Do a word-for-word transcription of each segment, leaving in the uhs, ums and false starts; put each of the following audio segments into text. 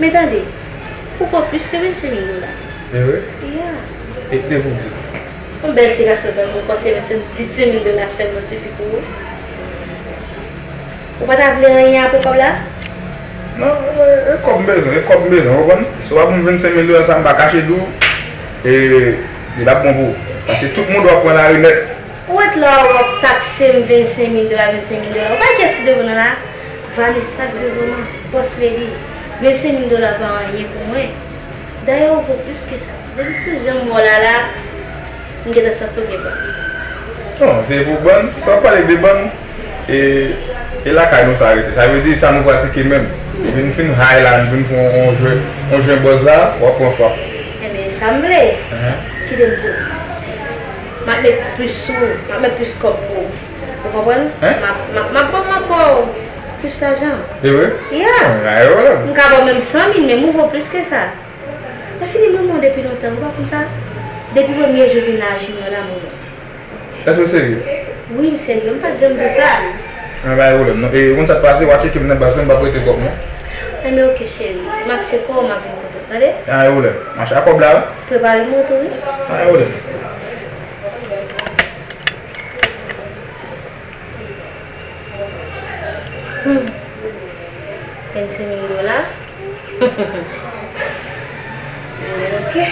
Men tande, ou vo plis ke vennsenk mil dola. E vre? Ya. E, e pou di. Yon bèl ti gason tankou w, ou panse vennsenk mil dola sèlman sifi pou ou? Ou pa ta vle anyen apre kòb la? Non, e, e kòb m bezwen, e kòb m bezwen, w konprann? Si w pa ban m vennsenk mil dola sa, m pa kache di w, e, li p ap bon pou ou. Paske tout mouda w ap pran lari nèt. Ou wè lè w ap takse m vennsenk mil dola, vennsenk mil dola. Ou pa kiyès ki devan nan la? Vanessa k devan nan, boss lady. Vennsenk mil dola pa anyen pou mwen. Dayè, ou vo plis ke sa. Depi sou jan m wè w la la, m gentan santi w gen bann. Non, se pou bann. Si w ap pale de bann, e, e lakay nou sa rete. Sa vle di sa nou pratike menm. Epi nou fin high la, nou fin fè yon, yon jwe, yon jwe buzz la, w ap pran frap. Enben, sa m vle. Kite m di w. M ap met plis sou ou, m ap met plis kòb pou ou. Ou konprann? M ap, m ap, m ap ba w, m ap ba w plis lajan. E vre? Ya. Bagay yo la. M ka ba w menm san mil, men m vo plis ke sa. Lè fini m renmen w depi lontan, ou pa konn sa? Depi premye jou vin la a Junior la, m renmen w. Èske w serye? Wi, m serye. M pa t janm di w sa. An, pa gen pwoblèm, non. E, ou konn sa k pase, w a tcheke m nan baz la, m p ap rete twòp, non. Enben, oke, cheri. M ap tcheke w, m ap vin kote w, tande? Pa gen pwoblèm. Mache a kòb la, wi. Prepare m tou, wi. Pa gen pwoblèm. Hmm. Vennsenk mil dola. Enben, oke.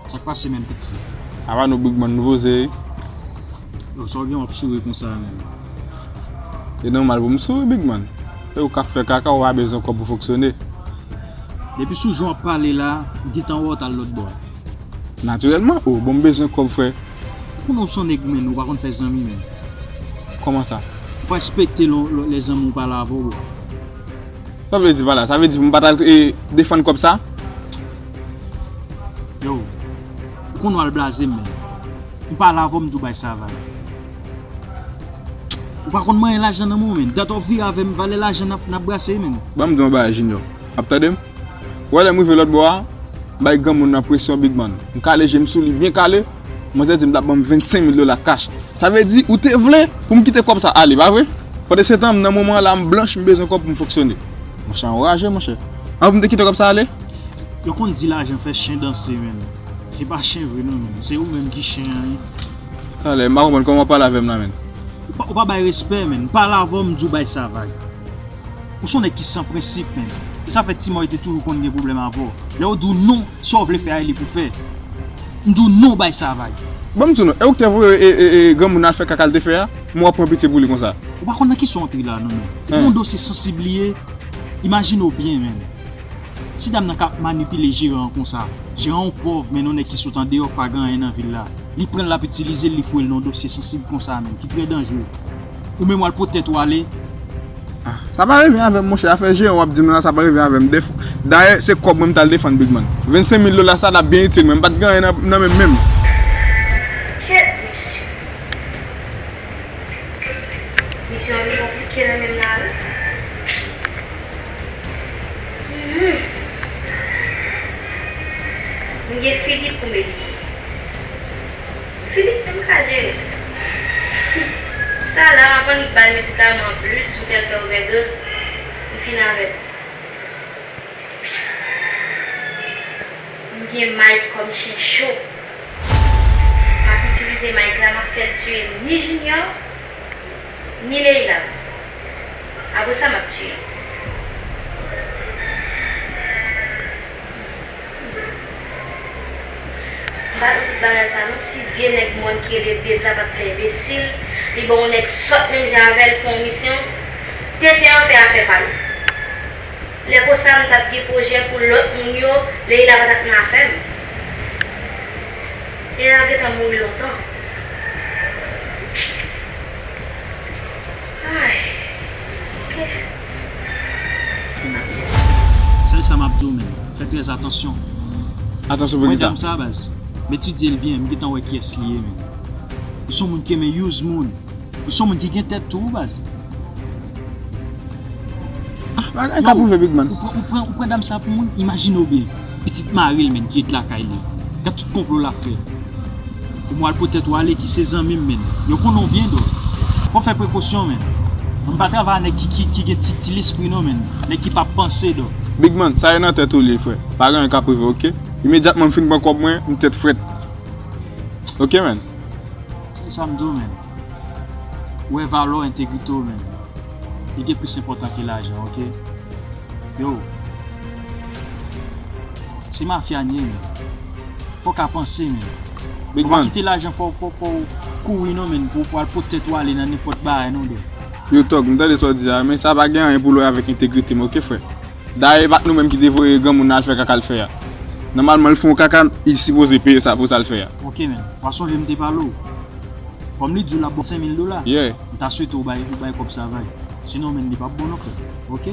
Sa k pase menm, piti? Apa nou, Big Man, nou poze wi. Yo, sa w gen w ap souri konsa menm? E nòmal pou m souri, Big Man. E ou k ap fè kaka, ou pa bezwen kòb pou fonksyone. Depi sou jan w ap pale la, m gentan wè w t al lòtbò a. Natirèlman, o, bon, m bezwen kòb, frè. Ou konnen w se yon nèg, menm, ou pa konn fè zanmi, menm. Kòman sa? Ou pa respekte lè, lè, lè zanmi w pale avè w, bro. Sa vle di pa la? Sa vle di pou m pa t al, e, defann kòb sa? Yo, ou konn w al blaze m, menm. M pale avè w, m di w bay sa vag. Ou pa konn manyen lajan nan men w, menm. Dat w ap vire avè m, valè lajan n ap, n ap brase, menm. Ban m di w yon bagay, Junior. Ap tande m? Ou wè lè m rive lòtbò a, bay granmoun nan presyon, Big Man. M kale je m sou li byen kale, manzè di m l ap ban m vennsenk mil dola cash. Sa vle di ou te vle pou m kite kòb sa ale, pa vre? Pandansetan, m nan moman an la, m blanch, m bezwen kòb pou m fonksyone. Monchè, anraje, monchè. An pou m te kite kòb sa ale? Yo konn di lajan fè chen danse, menm. E pa chen vre, non, menm. Se ou menm ki chen an, wi. Talè, m pa konprann kòman w pale avè m la, menm. Ou pa, ou pa bay respè, menm. M pale avè w, m di w bay sa vag. Ou se yon nèg ki san prensip, menm. E sa fè Ti Mòy te toujou konn gen pwoblèm avè w. Lè yo di w non, sa w vle fè a, e li pou fè. M di w non, bay sa vag. Bon, m di w non, e ou ki te voye, e, e, e, granmoun nan al fè kaka l te fè a? M wè w ap pran pitye pou li konsa. Ou pa konn nan kisa w antre la, non, menm. Ou gon dosye sansib li ye. Imajine w byen, menm. Si dam nan ka ap manipile jeran an konsa, jeran an yon pòv, men yon nèg ki sot andeyò, ki pa gen anyen nan vil la. Li pran l, l ap itilize l, li foure l nan yon dosye sansib konsa menm, ki trè danjere. Ou menm w al pot tèt ou ale. Ah, sa pa rive avè m, monchè. Afè jeran w ap di m la, sa pa rive avè m. Dayè, se kòb mwen m t al defann, Big Man. Vennsenk mil dola sa, l ap byen itil mwen. M pa t gen anyen nan, nan men m menm. Kèt, mesye. Misyon an vin konplike nan men m la, wi. Hmm. M gen Filip pou m edike. Filip menm ka jere. Sa la, m ap annik ba l medikaman anplis, m fè l fè ovèdoz, m fini avè l. M gen Mike kòm chen cho. M ap itilize Mike la, m ap fè l tiye ni Junior, ni Leila. Apre sa, m ap tiye. M pa nan tout bagay sa non, si vye nèg mòn ki rele Dave la pa t fè enbesil, li ban yon nèg sòt menm jan avè l fè yon misyon, tenten an fè afè pa l. Lè konsa m t ap gen pwojè pou lòt moun yo, Leila pa t ap nan afè m. Leila gentan mouri lontan. Ay, oke. Sèl sa m ap di w, men, fè trè atansyon. Atansyon pou kisa? Wè dam sa, baz. M etidye l byen, m gentan wè kiyès li ye, men. Li se yon moun ki renmen use moun. Li se yon moun ki gen tèt tou, baz. Ah, Pa gen ka pwouve, Big Man. Ou pran, ou pran, ou pran dam sa pou moun? Imajine w byen. Pitit mari l, menn, ki ret lakay li. Gad tout konplo l ap fè. Ou mwen al poutèt ou ale ki se zanmi m, menn. Yo konnen w byen, dò. Fò w fè prekosyon, menn. M pa travay ak nèg ki, ki, ki gen ti, ti lespri, non, menn. Nèg ki p ap panse, dò. Big Man, sa e nan tèt ou li ye, frè. Pa gen anyen k ap rive, oke? Imedyatman m fin pran kòb mwen, m tèt frèt. Oke, menn? Se sa m di w, menn. Ou wè valè w, entegrite w, menn. Li gen plis enpòtan ke lajan, oke? Yo. Se mafya n ye, menn. Fò w ka panse, menn. Big Man. Ou pa kite lajan, fò, fò, fò w kouri, non, menn, pou, pou al poutèt ou ale nan nenpòt bagay, non, dò. Yo, Tòg, m tande sa w di a, men sa pa gen anyen pou l wè avèk entegrite m, oke, frè? Dayè, e pa t nou menm ki te voye granmoun nan al fè kaka l fè a. Nòmalman, l fè yon kaka, li sipoze peye sa pou sa l fè a. Oke, menn. W a sonje m te pale w. Kòm li di w l ap ba w senk mil dola, yeah, m ta swete w bay, ou bay kòb sa bay. Sinon, menn, li p ap bon non, frè. Oke?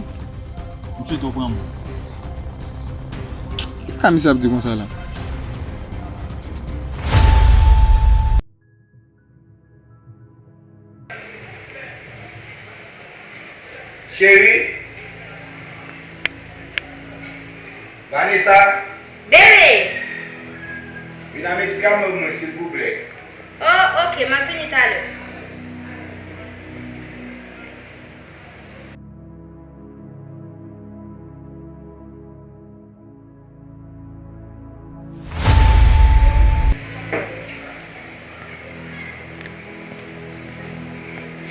M swete w pran m. Kisa misye ap di konsa la? Cheri. Vanessa. Bebe! Vin ak medikaman pou mwen, silvouplè. Oh, oke, m ap vini talè.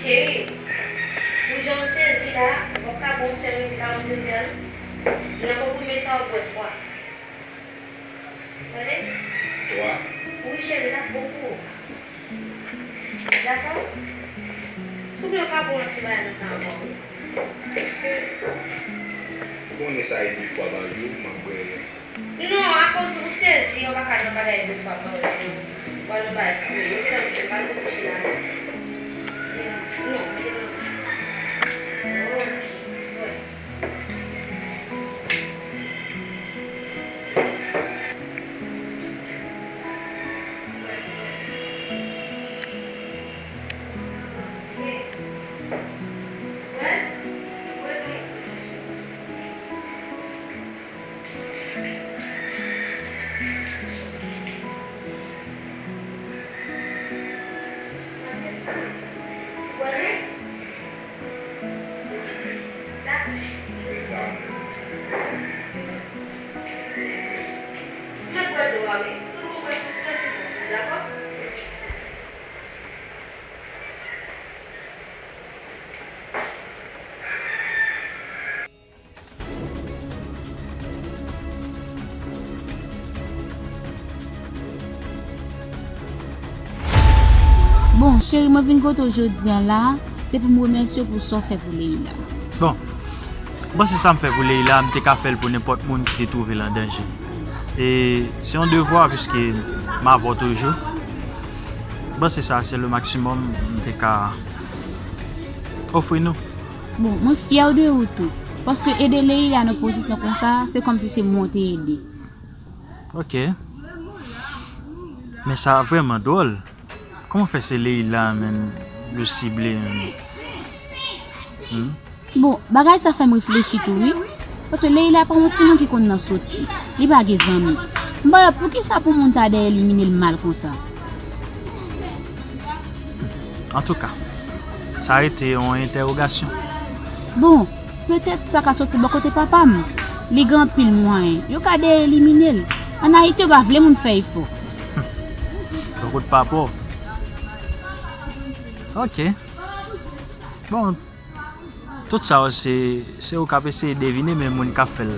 Cheri, pou jan w sezi la, ou p ap ka pran yon sèl medikaman jodi a, non? Nan konprime sa, ou pran twa. Tande? Twa. Wi, cheri, l ap bon pou ou. Dakò? Si w vle, w ka pran yon ti bagay nan sa ankò, wi. Èske ou konnen sa e de fwa pa jou m ap bwè? Non, akoz ou sezi, ou pa ka nan bagay de fwa pa jou. Ou pa nan bagay sa, wi. Ou nan, ou pa nan kouche la, non. Non, mete nan. Oke, wè. Bon, cheri, mwen vin kote w jodi a la, se pou m remèsye w pou sa w fè pou Leila. Bon, m panse sa m fè pou Leila, m te ka fè l pou nenpòt moun ki te twouve l an danje. E se yon devwa, piske m avè w toujou. M panse sa se le maksimòm m te ka ofri nou. Bon, mwen fyè de ou tou, paske ede Leila nan pozisyon konsa, se kòmsi se mwen w te ede. Ok. Men sa vrèman dwòl. Kòman fè se Leila menm yo sible menm? Hmm? Bon, bagay sa fè m reflechi tou, wi. Paske Leila pa yon timoun ki konn nan soti. Li pa gen zanmi. M pa wè poukisa pou moun ta dèyè elimine l mal konsa. Antouka, sa rete yon entèwogasyon. Bon, petèt sa ka soti bò kote papa m. Li gen anpil mwayen. Yo ka dèyè elimine l. Ann Ayiti, yo pa vle moun fè efò. Bò kote papa w. Ok. Bon, tout sa yo, se, se ou k ap eseye devine, men moun k ap fè l,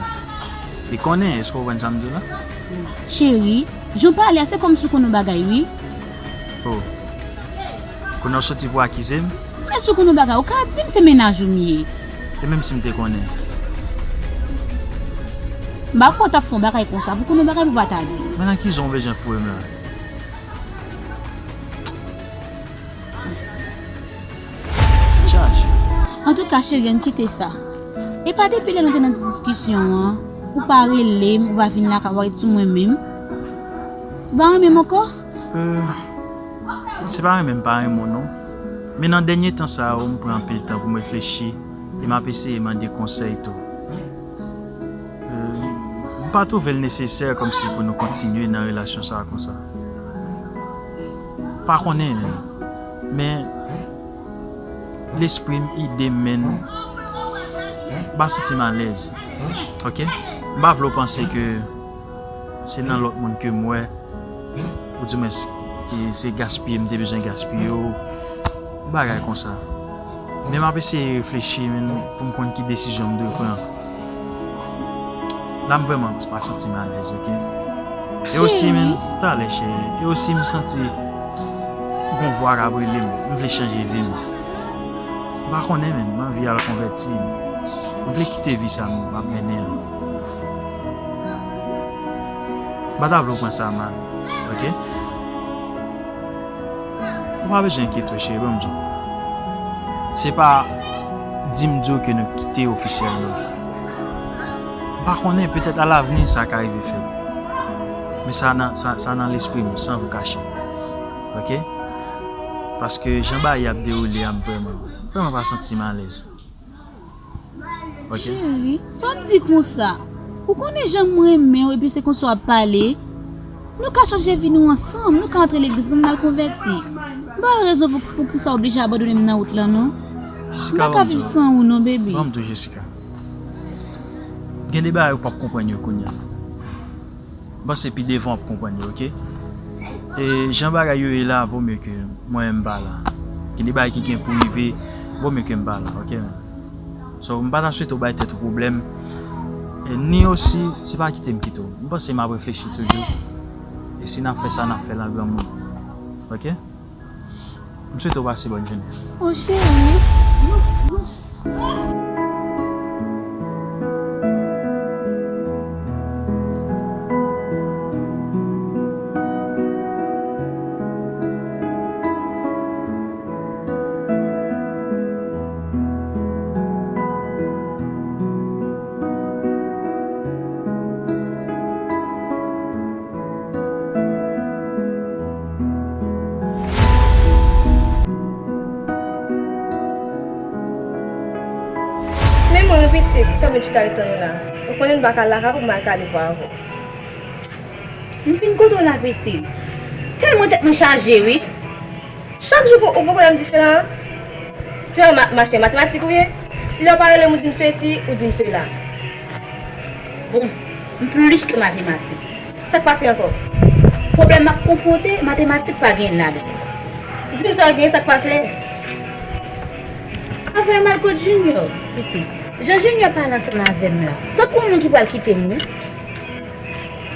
li konnen. Èske w konprann sa m di w la? Cheri, jan w pale a, se kòmsi w konn yon bagay, wi. Oh. Kounye a w soti pou akize m? Men si w konn yon bagay, ou ka di m se mennaj ou m ye. E menm si m te konnen? M pa kwè w t ap fè yon bagay konsa, pou konn yon bagay pou w pa ta di m. Men nan ki zen w bezwen foure m la? Chaje. Antouka, cheri, ann kite sa. E pa depi lè nou te nan ti diskisyon an, ou pa rele m, ou pa vin lakay, ou pa ret sou mwen menm. Ou pa renmen m ankò? Euh, se pa renmen m pa renmen w, non. Men nan dènye tan sa yo, m pran anpil tan pou m reflechi e m ap eseye mande konsèy tou. pa twouve l nesesè kòmsi pou nou kontinye nan relasyon sa a konsa. Pa konnen, menm. Men, lespri m, ide m, menm, m pa santi m alèz. Oke? M pa vle w panse ke se nan lòt moun ke m wè, oudimwens, e se gaspiye m te bezwen gaspiye w, bagay konsa. Men m ap eseye reflechi, menm, pou m konn ki desizyon m dwe pran. La, m vrèman pa santi m alèz, oke? E osi, menm, talè, cheri. E osi, m santi gon vwa k ap rele m. M vle chanje vi m. M pa konnen, menm, m anvi al konvèti. M vle kite vi sa m ap mennen an. M pa ta vle w pran sa mal, oke? Ou pa bezwen enkyete w, cheri, ban m di w. Se pa di m di w ke nou kite ofisyèlman. M pa konnen, petèt alavni sa ka rive fèt. Men sa nan, sa, sa nan lespri m, san vou kache. Oke? Paske jan bagay ap dewoule a, m vrèman, vrèman pa santi m alèz. Oke? Cheri, sa w ap di konsa? Ou konnen jan m renmen w epi se konsa w ap pale. Nou ka chanje vi nou ansanm, nou ka antre legliz ansanm, n al konvèti. M pa wè rezon pou, pou kisa w oblije abandone m nan wout lan, non. M pa ka viv san ou, non, baby. Ban m di w, Jessica. Gen de bagay ou p ap konprann yo kounye a. M panse pi devan w ap konprann yo, oke? E jan bagay yo ye la, vo mye ke mwen menm m pa la. Gen de bagay ki gen pou rive, vo mye ke m pa la, oke, menm? So, m pa ta swete w bay tèt ou pwoblèm. E ni osi, se pa kite m kite w. M panse m ap reflechi toujou. E si n ap fè sa, n ap fè l an granmoun. Oke? M swete w pase bòn jounen. O cheri. Men mwen, pitit, kòman w chita ret tann ou la? Ou konnen m pa ka lakay ou pou m al kale pou avè w. M fin kote w la, pitit. Tèlman tèt mwen chaje, wi. Chak jou ou pran pwoblèm diferan. Fè yon ma- mache matematik ou ye. Lè w pa rele m, ou di m sesi, ou di m sela. Bon, m plis ke matematik. Sa k pase ankò? Pwoblèm m ap konfwonte, matematik pa gen ladan. Di m sa w gen, sa k pase? Avè m al kot Junior, pitit. Jan Junior pale ansanm avè m la, tankou yon moun ki pral kite m, wi.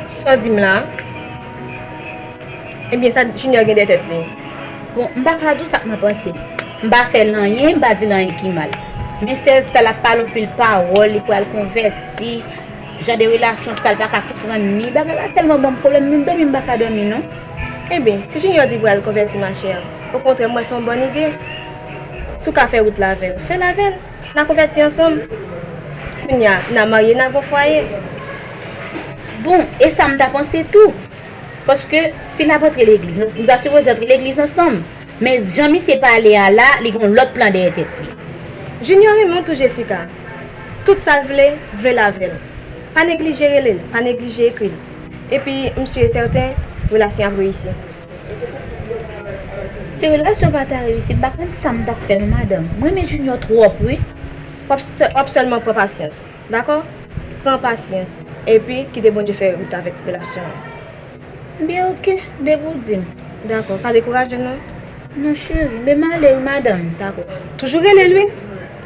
Sa w di m la? Ebyen, sa Junior gen dèyè tèt li? Bon, m pa ka di w sa k nan panse. M pa fè l anyen, m pa di l anyen ki mal. Men sèl sa l ap pale anpil pawòl, li pral konvèti, jan de relasyon sa l pa ka konprann ni. Bagay la tèlman ban m pwoblèm, menm dòmi m pa ka dòmi non. Ebyen, si Junior di pral konvèti, machè, okontrè, m wè se yon bòn ide. Si w ka fè wout la avè l, fè l avè l. N a konvèti ansanm. Kounye a, n a marye, n a gon fwaye. Bon, e sa m ta panse tou. Paske si n ap antre legliz, nou, nou ta sipoze antre legliz ansanm. Men jan misye pale a la, li gon lòt plan dèyè tèt li. Junior renmen w tou, Jessica. Tout sa l vle, vle l avè l. Pa neglije rele l, pa neglije ekri l. Epi, m si e sèten, relasyon ap reyisi. Si relasyon pa ta reyisi, m pa konn sa m t ap fè non, madanm. M renmen Junior twòp, wi. W ap sè-, w ap sèlman pran pasyans, dakò? Pran pasyans, epi kite Bondye fè wout avèk relasyon an. Byen, oke, depi w di m. Dakò, pa dekouraje non. Non, cheri, men m ale wi, madanm. Dakò. Toujou rele l, wi.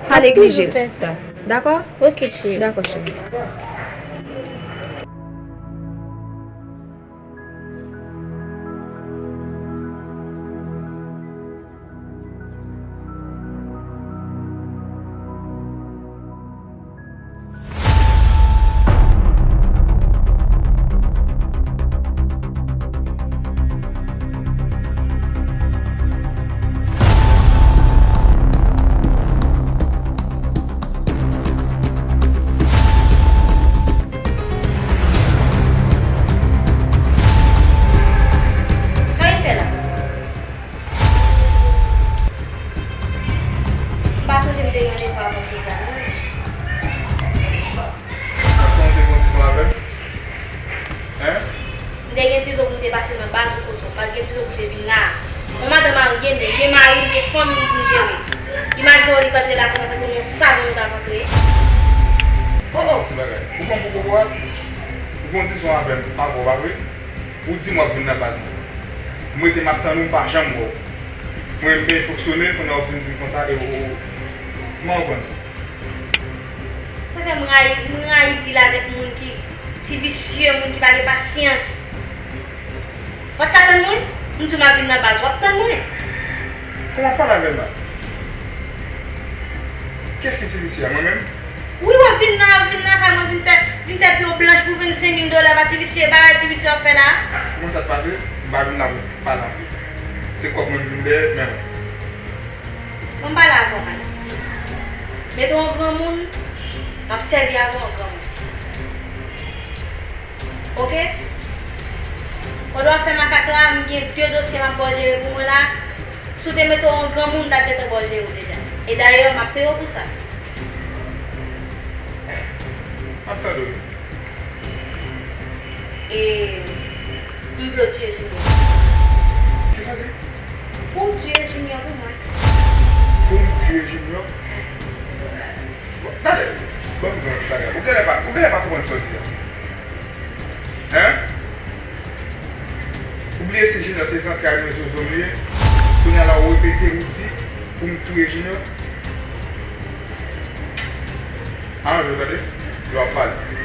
Pa neglije l. M ap toujou fè sa. Dakò? Oke, cheri. Dakò, cheri. Se nan baz ou kote w pa t gen dizon pou te vin la. Yon madanm marye, men gen mari l, gen fanmi l pou l jere. Imajine w li k antre la konsa tankou yon savon ou t ap antre. Oh, oh, ti bagay. Ou konn pou koko a? Ou konn dizon avè m avan, pa vre? Ou di m w ap vin nan baz mwen. M rete m ap tann ou, m pa janm wè w. Mwen, m peye fonksyone, kounye a w ap vin di m konsa, e o, o, o. Kòman w konn? Sa fè m rayi, m rayi deal avèk moun ki, ti visye, moun ki pa gen pasyans. W ap ka tann mwen? M di w m ap vin nan baz, w ap tann mwen? Kòman w ap pale avè m la? Kiyès ki ti visye a? Mwen menm? Wi, w ap vin nan, w ap vin nan kay mwen, vin fè, vin fè pye w blanch pou vennsenk mil dola, pa ti visye, bagay ti visye w ap fè la. Kòman sa t pase? M pa vin la pou pale anpil. Se kòb mwen m vin dèyè, men bon. Bon, m pale avè w, man. Mete w an granmoun, m ap sèvi avè w an granmoun. Oke? Pandan w ap fè makak la, m gen de dosye m ap ba w jere pou mwen la. Si w te mete w an granmoun, m t ap gentan ba w jere w deja. E dayè, m ap peye w pou sa. M ap tande w. E m vle w tiye Junior. Kisa w di? Pou w tiye Junior pou mwen. Pou m tiye Junior? Bon, tande, ban m di w yon ti bagay. Ou genlè pa, ou genlè pa konprann sa w di a. Hein? Ou bliye si Junior se zantray mwen, zozo m li ye? Kounye a la ou repete, ou di pou m touye Junior? Aranje w tande, lè w ap pale.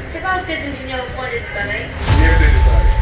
Se pa ou ki te di m Junior pran de tout bagay? Byen, m te di sa, wi.